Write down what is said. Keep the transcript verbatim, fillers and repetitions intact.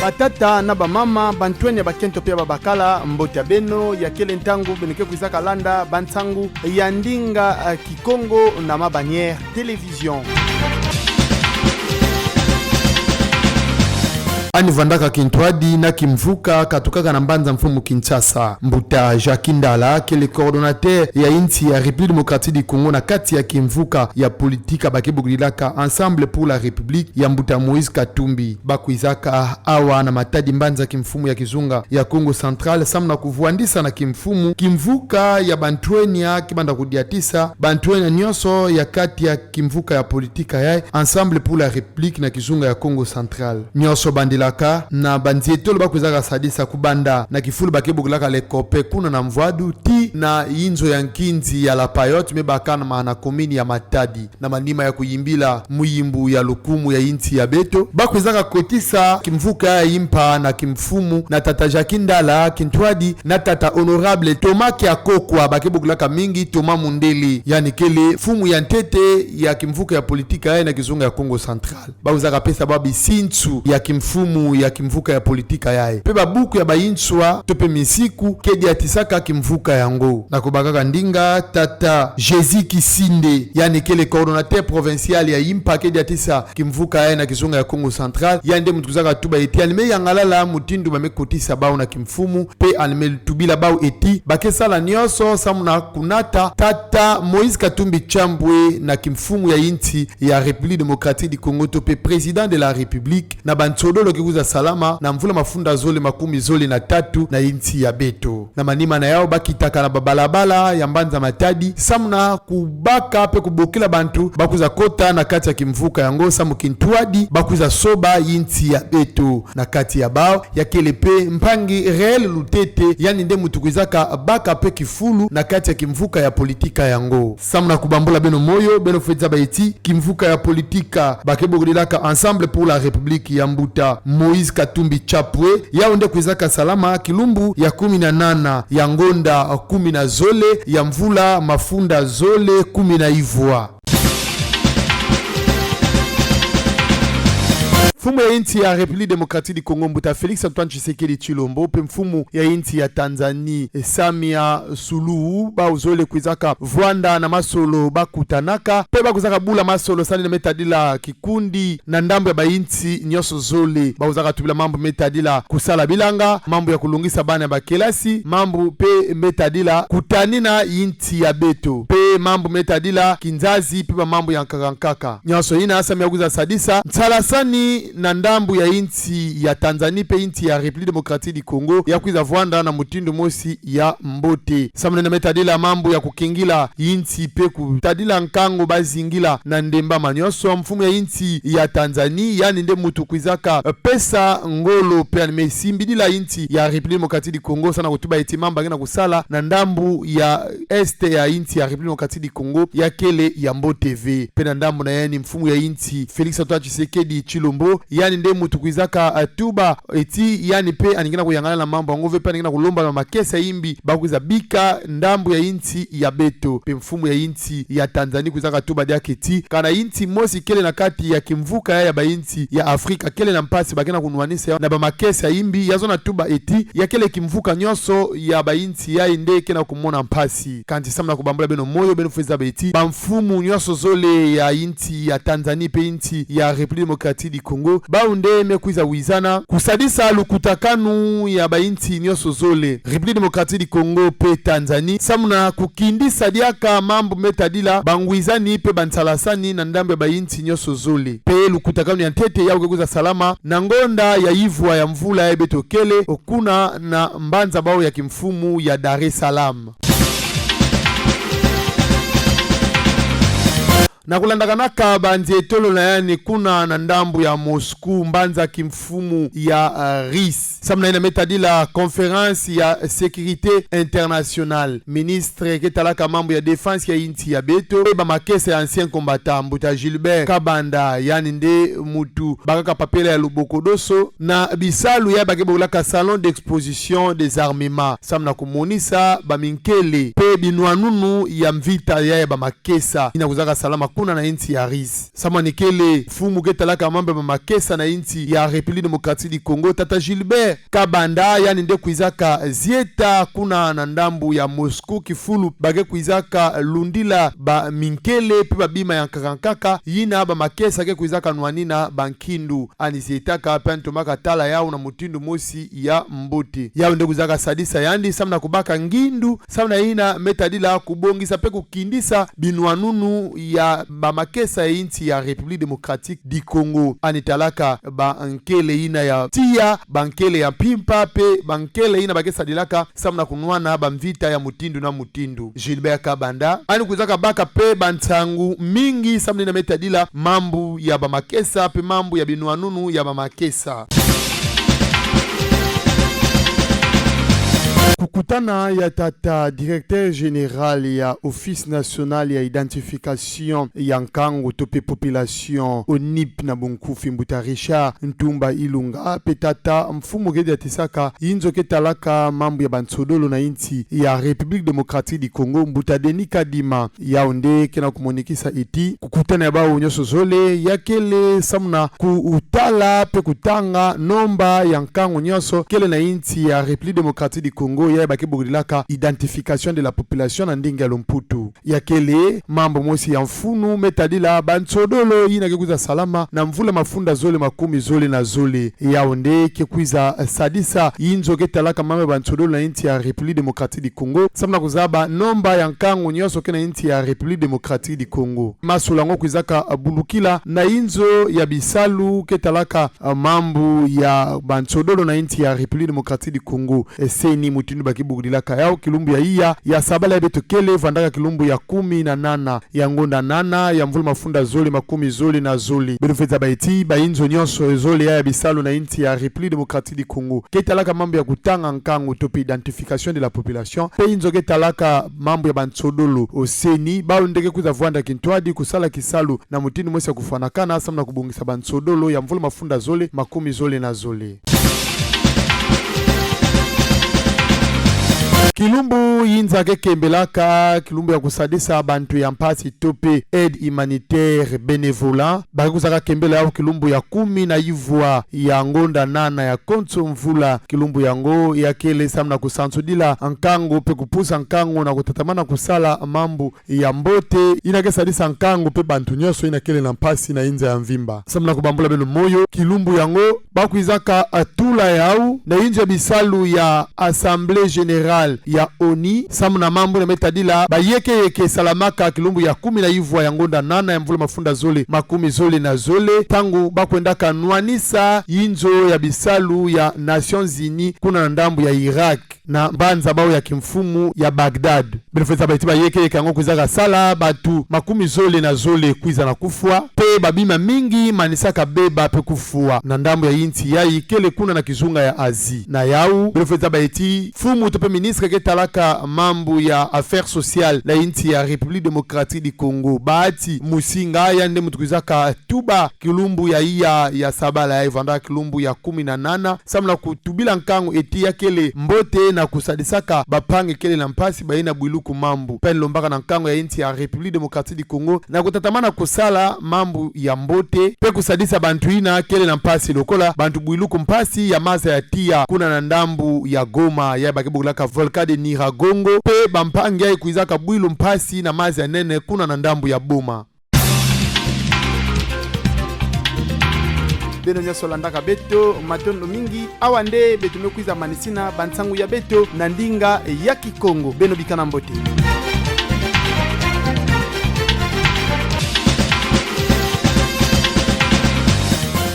Batata na bamama, bantwenia ya bakento pe ya babakala, mbote ya beno, ya kele ntangu beno ke kwizaka landa bansangu ya ndinga, eh, Kikongo na Ma Bannière Télévision. Ani vwandaka kintwadi na kimvuka katukaka na mbanza mfumu Kinshasa. Mbuta Jacques Ndala, kele coordonnateur ya insi ya République Démocratique du Congo na kati ya kimvuka ya politika ba ke bokilaka Ensemble pour la République ya mbuta Moïse Katumbi. Ba kwizaka awa na Matadi, mbanza kimfumu ya kizunga ya Kongo Central, samu na kuvwandisa na kimfumu kimvuka ya bantwenia, ki banda kudiatisa bantwenia nyonso ya kati ya kimvuka ya politika yayi, Ensemble pour la République na kizunga ya Kongo Central. Nyonso bandilaka na banzietolo ba kwizaka sadisa, kubanda na kifulu ba ke bokilaka le COPEC kuna na Mvwadu, tii na inzo ya nkinzi ya La Paillote, me bakana na commune ya Matadi. Na manima ya kuyimbila mwimbu ya lukumu ya insi ya beto, ba kwizaka kotisa kimvuka yayi mpa na kimfumu, na tata Jacques Ndala, kintwadi na tata honorable Thomas Kiakokwa, ba ke bokilaka mingi Thomas Mundele, yandi kele mfumu ya ntete ya kimvuka ya politika yayi na kizunga ya Kongo Central. Ba kwizaka pesa bau bisinsu ya kimfumu ya kimvuka ya politika yayi, pe babuku ya bayinswa to pe misiku ke diatisaka kimvuka yango. Na kubakaka ndinga, tata Jésus Kisinde, yandi kele coordonnateur provincial ya impa ke diatisa kimvuka yayi na kizunga ya Kongo Central, yandi nde muntu kwizaka tuba eti ani me yangalala mutindu ba me kotisa bau na kimfumu, pe ani me tubila bau eti ba ke sala nyonso samu na kunata tata Moïse Katumbi Chapwe na kimfumu ya insi ya République Démocratique du Congo, to pe Président de la République, na bansodolo ke kwiza salama na mvula mafunda zole makumi zole na tatu na insi ya beto. Na manima na yau, ba kitaka na babalabala ya mbanza Matadi samu na kubaka pe kubokila bantu ba kwiza kota na kati ya kimvuka yango, samu kintwadi ba kwiza soba insi ya beto na kati ya bau. Ya kele pe mpangi Réel Lutete, yandi nde muntu kwizaka baka pe kifulu na kati ya kimvuka ya politika yango. Samu na kubambula beno moyo, beno fwe zaba eti kimvuka ya politika ba ke bokilaka Ensemble pour la République ya mbuta Moïse Katumbi Chapwe, yau nde kwizaka salama kilumbu ya kumi na nana ya ngonda kumi na zole ya mvula mafunda zole kumi na ivwa. Mfumu ya insi ya République Démocratique du Congo, mbuta Félix Antoine Tshisekedi Tshilombo, pe mfumu ya insi ya Tanzanie, eh, Samia Suluhu, bau zole kwizaka vwanda na masolo ba kutanaka, pe ba kwizaka bula masolo sani na me tadila kikundi na ndambu ya bainsi nyonso zole. Ba kwizaka tubila mambu me tadila kusala bilanga, mambu ya kulongisa bana ya bakelasi, mambu pe me tadila kutanina insi ya beto, pe mambu me tadila kinzazi, pe bamambu ya nkaka nkaka. Nyonso yina Samia kwiza sadisa nsalasani na ndambu ya insi ya Tanzanie pe insi ya République Démocratique du Congo, ya kwiza vwanda na mutindu mosi ya mbote. Samu na yina me tadila mambu ya kukengila insi pe kutadila nkangu ba zingila na ndembama nyonso, mfumu ya insi ya Tanzanie, yandi nde muntu kwizaka, eh, pesa ngolo pe yandi me simbidila insi ya République Démocratique du Congo, samu na kutuba eti mambu ba ke na kusala na ndambu ya est ya insi ya République Démocratique du Congo ya kele ya mbote ve. Pe na ndambu na yandi, mfumu ya insi Félix Antoine Tshisekedi Tshilombo, yandi nde muntu kwizaka, eh, tuba eti yandi pe yandi ke na kuyangalala na mambu yango ve, pe yandi ke na kulomba na makesa ya imbi ba kwiza bika ndambu ya insi ya beto. Pe mfumu ya insi ya Tanzanie kwizaka tuba diaka eti kana insi mosi kele na kati ya kimvuka ya, ya bainsi ya Afrika kele na mpasi ba ke na kunwanisa yo na bamakesa ya imbi, ya zona tuba eti ya kele kimvuka nyonso ya bainsi yayi nde ke na kumona mpasi. Kansi samu na kubambula beno moyo, beno fwe zaba eti bamfumu nyonso zole ya insi ya Tanzanie pe insi ya République Démocratique du Congo, bau nde me kwiza wizana kusadisa lukutakanu ya bainsi nyonso zole, République Démocratique du Congo pe Tanzanie, samu na kukindisa diaka mambu me tadila bangwizani pe bansalasani na ndambu ya bainsi nyonso zole. Pe lukutakanu ya ntete yau ke kwiza salama na ngonda ya ivwa ya mvula yayi beto kele, kuna na mbanza bau ya kimfumu ya Dar es Salaam. Na kulandakanaka banzietolo na yandi kuna na ndambu ya Moscou, mbanza kimfumu ya, eh, Russie, samu na yina me tadila conférence ya sécurité internationale, ministre ke talaka mambu ya défense ya insi ya beto pe bamakesa ya anciens combattants, mbuta Gilbert Kabanda, yandi nde muntu bakaka papela ya luboko doso na bisalu ya ba ke bokilaka salon d'exposition des armements, samu na kumonisa baminkele pe binwanunu ya mvita ya, ya bamakesa yina kwizaka salama kuna na insi ya Russie. Samu na ikele mfumu ke talaka mambu ya bamakesa na insi ya République Démocratique du Congo, tata Gilbert Kabanda, yandi nde kwizaka zieta kuna na ndambu ya Moscou kifulu ba ke kwizaka lundila baminkele pe babima ya nkaka nkaka yina bamakesa ke kwizaka nwanina bankindu. Yandi zietaka pe yandi tomaka tala yau na mutindu mosi ya mbote. Yau nde kwizaka sadisa yandi samu na kubaka ngindu samu na yina me tadila kubongisa pe kukindisa binwanunu ya bamakesa ya insi ya République Démocratique du Congo. Yandi talaka bankele yina ya tiya, bankele ya mpimpa, pe bankele yina ba ke sadilaka samu na kunwana bamvita ya mutindu na mutindu. Gilbert Kabanda, yandi kwizaka baka pe bansangu mingi samu na yina me tadila mambu ya bamakesa, pe mambu ya binwanunu ya bamakesa. Kukutana ya tata directeur général ya Office National ya Identification ya Nkangu to pe Population, ONIP na bunkufi, mbuta Richard Ntumba Ilunga, pe tata mfumu ke diatisaka inzo ke talaka mambu ya bansodolo na insi ya République Démocratique du Congo, mbuta Denis Kadima. Yau nde ke na kumonikisa ti kukutana ya bau nyonso zole ya kele samu na kutala pe kutanga nomba ya nkangu nyonso kele na insi ya République Démocratique du Congo, yayi ba ke bokilaka identification de la population na ndinga ya lumputu. Ya kele mambu mosi ya mfunu me tadila bansodolo yina ke kwiza salama na mvula mafunda zole makumi zole na zole. Yau nde ke kwiza sadisa inzo ke talaka mambu ya bansodolo na insi ya République Démocratique du Congo samu na kuzaba nomba ya nkangu nyonso ke na insi ya République Démocratique du Congo. Masolo yango kwizaka bulukila na inzo ya bisalu ke talaka, ah, mambu ya bansodolo na insi ya République Démocratique du Congo, eh, CENI, mutindu ba ke bokilaka yau, kilumbu ya iya ya sabala yayi beto kele, vandaka kilumbu ya kumi na nana ya ngonda nana ya mvula mafunda zole makumi zole na zole. Beno fwe zaba ti bainzo nyonso zole ya, ya bisalu na insi ya République Démocratique du Congo ke talaka mambu ya kutanga nkangu to pe identification de la population, pe inzo ke talaka mambu ya bansodolo, o CENI, bau nde ke kwiza vwanda kintwadi kusala kisalu na mutindu mosi ya kufwanakana samu na kubongisa bansodolo ya mvula mafunda zole makumi zole na zole. Kilumbu yinza ke kembelaka, kilumbu ya kusadisa bantu ya mpasi to pe aide humanitaire bénévolat, ba ke kwizaka kembela yau kilumbu ya kumi na ivwa ya ngonda nana ya konso mvula. Kilumbu yango ya kele samu na kusansudila nkangu pe kupusa nkangu na kutatamana kusala mambu ya mbote yina ke sadisa nkangu pe bantu nyonso yina kele na mpasi na inza ya mvimba. Samu na kubambula beno moyo, kilumbu yango ba kwizaka tula yau na inzo ya bisalu ya Assemblée Générale ya ONI samu na mambu yina me tadila bayekeyeke salamaka kilumbu ya kumi na ivwa ya ngonda nana ya mvula mafunda zole makumi zole na zole, ntangu ba kwendaka nwanisa inzo ya bisalu ya Nations Unies kuna na ndambu ya Irak na mbanza bau ya kimfumu ya Bagdad. Beno fwe zaba ti bayekeyeke yango kwizaka sala bantu makumi zole na zole kwiza na kufwa, pe babima mingi manisaka beba pe kufwa na ndambu ya insi yayi kele kuna na kizunga ya Asie. Na yau, beno fwe zaba ti mfumu to pe ministre ke talaka mambu ya affaires sociales na insi ya République Démocratique du Congo, Bahati Musinga, yandi nde muntu kwizaka tuba kilumbu ya iya ya sabala yayi, vandaka kilumbu ya kumi na nana, samu na kutubila nkangu ti ya kele mbote na kusadisaka bampangi kele na mpasi, bayina bwiluku mambu. Pe yandi lombaka na nkangu ya insi ya République Démocratique du Congo na kutatamana kusala mambu ya mbote, pe kusadisa bantu yina kele na mpasi lokola bantu bwiluku mpasi ya maza ya tiya kuna na ndambu ya Goma, yayi ba ke bokilaka volcan de Nyiragongo, pe bampangi yayi kwizaka bwilu mpasi na maza ya nene kuna na ndambu ya Boma. Beno nyonso landaka beto, matondo mingi. Awa nde beto me kwiza manisina bansangu ya beto na ndinga ya Kikongo. Beno bikana mbote.